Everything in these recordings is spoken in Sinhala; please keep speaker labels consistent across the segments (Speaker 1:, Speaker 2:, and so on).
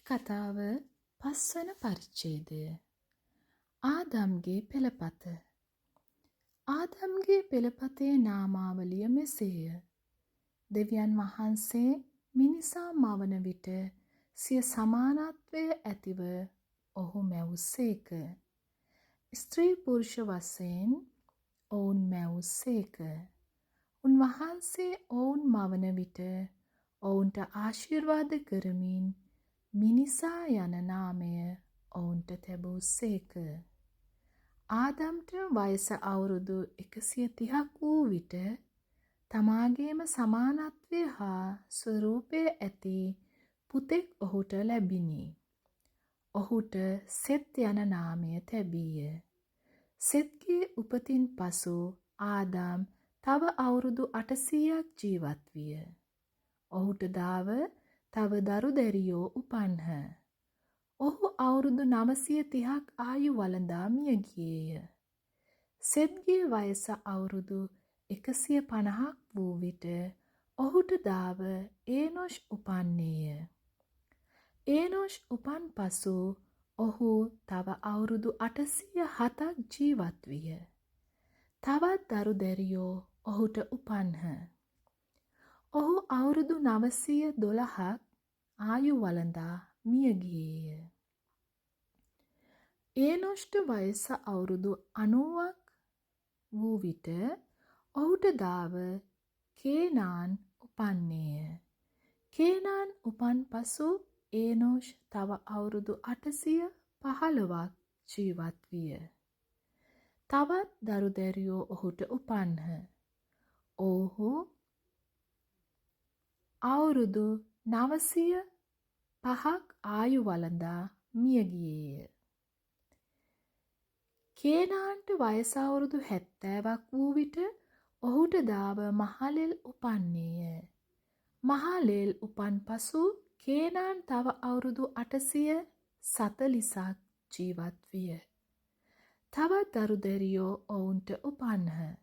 Speaker 1: කතාව පස්වන පරිච්ඡේදය. ආදම්ගේ පෙළපත. ආදම්ගේ පෙළපතේ නාමාවලිය මෙසේය. දෙවියන් වහන්සේ මිනිසා මවන විට සිය සමානත්වය ඇතිව ඔහු මැවුසේක. ස්ත්‍රී පුරුෂ වශයෙන් ඔවුන් මැවුසේක. උන්වහන්සේ ඔවුන් මවන විට ඔවුන්ට ආශිර්වාද කරමින් මිනිසා යන නාමය ඔවුන්ට තැබූසේක. ආදම්ට වයස අවුරුදු 130ක් වූ විට තමාගේම සමානත්වය හා ස්වරූපය ඇති පුතෙක් ඔහුට ලැබිණි. ඔහුට සෙත් යන නාමය තැබීය. සෙත්ගේ උපතින් පසු ආදාම් තව අවුරුදු 800ක් ජීවත් විය. ඔහුට දාව තව දරු දැරියෝ උපන්හ. ඔහු අවුරුදු 930ක් ආයු වළඳා මිය ගියේය. සෙත්ගේ වයස අවුරුදු 150ක් වූ විට ඔහුට දාව ඒනොෂ් උපන්නේය. ඒනොෂ් උපන් පසු ඔහු තව අවුරුදු 807ක් ජීවත් විය. තවත් දරු දැරියෝ ඔහුට උපන්හ. ඔහු අවුරුදු 912ක් ආයු වළඳා මිය ගියේය. ඒනොෂ්ට වයස අවුරුදු 90ක් වූ විට ඔහුට දාව කේනාන් උපන්නේය. කේනාන් උපන් පසු ඒනොෂ් තව අවුරුදු 815ක් ජීවත් විය. තවත් දරු දැරියෝ ඔහුට උපන්හ. ඔවුහු අවුරුදු 905ක් ආයු වළඳා මිය ගියේය. කේනාන්ට වයස අවුරුදු 70ක් වූ විට ඔහුට දාව මහලෙල් උපන්නේය. මහලෙල් උපන් පසු කේනාන් තව අවුරුදු 840ක් ජීවත් විය. තවත් දරු දැරියෝ ඔවුන්ට උපන්හ.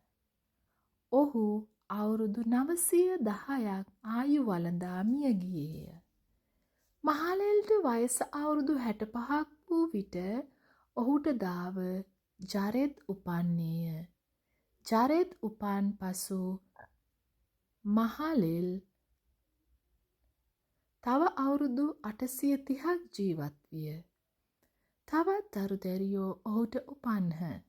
Speaker 1: ඔහු අවුරුදු 910ක් ආයු වළඳා මිය ගියේය. මහලෙල්ට වයස අවුරුදු 65ක් වූ විට ඔහුට දාව ජරෙද් උපන්නේය. ජරෙද් උපන් පසු මහලෙල් තව අවුරුදු 830ක් ජීවත් විය. තවත් දරු දැරියෝ ඔහුට උපන්හ.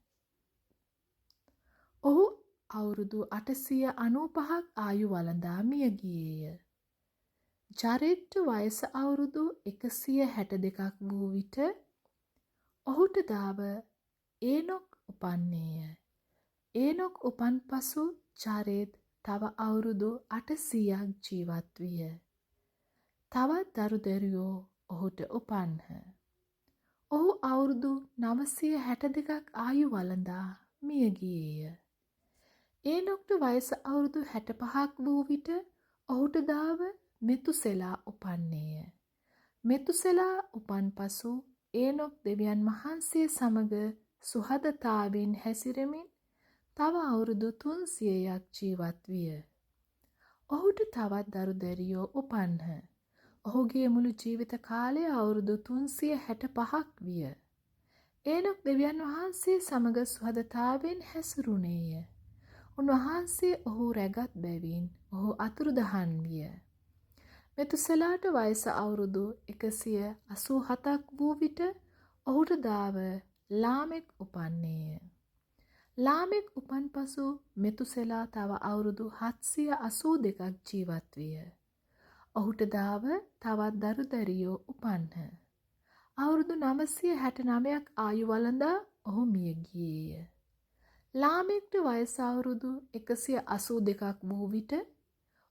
Speaker 1: ඔහු අවුරුදු 895ක් ආයු වළඳා මිය ගියේය. ජරෙඩ්ට වයස අවුරුදු 162ක් වූ විට ඔහුට දාව ඒනොක් උපන්නේය. ඒනොක් උපන් පසු ජරෙද් තව අවුරුදු 800ක් ජීවත් විය. තවත් දරු දැරියෝ ඔහුට උපන්හ. ඔහු අවුරුදු 962ක් ආයු වළඳා මිය ගියේය. ඒනොක්ට වයස අවුරුදු 65ක් වූ විට ඔහුට දාව මෙතුසෙලා උපන්නේය. මෙතුසෙලා උපන් පසු ඒනොක් දෙවියන් වහන්සේ සමග සුහදතාවෙන් හැසිරෙමින් තව අවුරුදු 300ක් ජීවත් විය. ඔහුට තවත් දරු දැරියෝ උපන්හ. ඔහුගේ මුළු ජීවිත කාලය අවුරුදු 365ක් විය. ඒනොක් දෙවියන් වහන්සේ සමග සුහදතාවෙන් හැසිරුණේය. උන්වහන්සේ ඔහු රැගත් බැවින් ඔහු අතුරුදහන් විය. මෙතුසෙලාට වයස අවුරුදු 187ක් වූ විට ඔහුට දාව ලාමෙක් උපන්නේය. ලාමෙක් උපන් පසු මෙතුසෙලා තව අවුරුදු 782ක් ජීවත් විය. ඔහුට දාව තවත් දරු දැරියෝ උපන්හ. අවුරුදු 969ක් ආයු වළඳා ඔහු මිය ගියේය. ලාමෙක්ට වයස අවුරුදු 182ක් වූ විට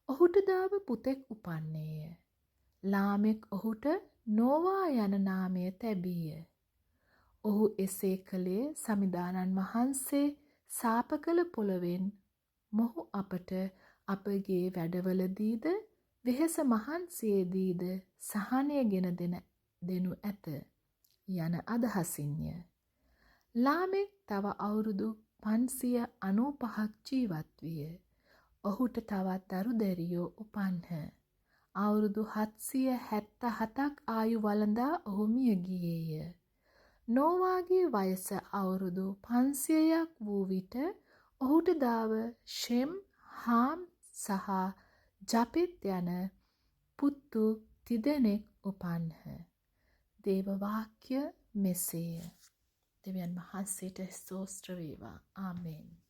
Speaker 1: ඔහුට දාව පුතෙක් උපන්නේය. ලාමෙක් ඔහුට නෝවා යන නාමය තැබීය. ඔහු එසේ කළේ සමිඳාණන් වහන්සේ සාප කළ පොළවෙන් මොහු අපට අපගේ වැඩවලදීද වෙහෙස මහන්සියේදීද සහනය ගෙන දෙනු ඇත යන අදහසින්ය. ලාමෙක් තව අවුරුදු 595ක් ජීවත් විය. ඔහුට තවත් දරු දැරියෝ උපන්හ. අවුරුදු 777ක් ආයු වළඳා ඔහු මිය ගියේය. නෝවාගේ වයස අවුරුදු 500ක් වූ විට ඔහුට දාව ෂෙම්, හාම් සහ ජපෙත් යන පුත්තු තිදෙනෙක් උපන්හ. දේව වාක්‍ය මෙසේය. දෙවියන් වහන්සේට ස්තෝත්‍ර වේවා. ආමේන්.